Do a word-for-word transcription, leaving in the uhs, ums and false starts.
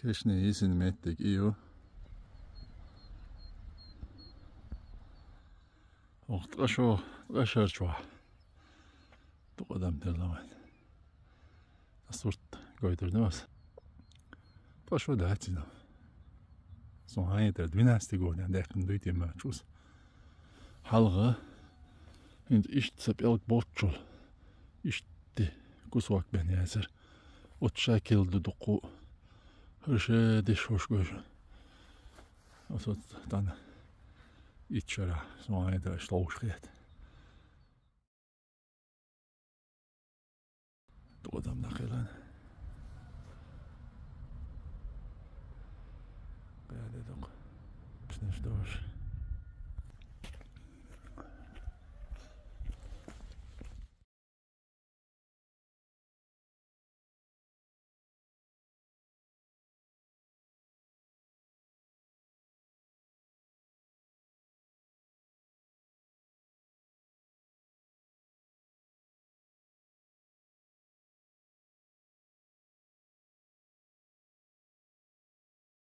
Кешне йисина меттиг и ю. Оха ткъа шо, ткъа шера чохь дукха адам тилла вайн. Ас сурт гойтур ду ас. Ткъа шо дац иза. Сон хьан йитар, двенадцатый год даьккхина дуй тема чус. Хьалха, хӀинца иштта сан пӀелг болччул, иштта кусок бен яцара. Оцу ша килла ду дуккху. ХӀара ша деш хӀуш гой шу. Ас оцу тана итт шарахь, сон хьан йитар, аш ловш хета. Дукха адам нах хилла. Беде дукха. Писнаш дош.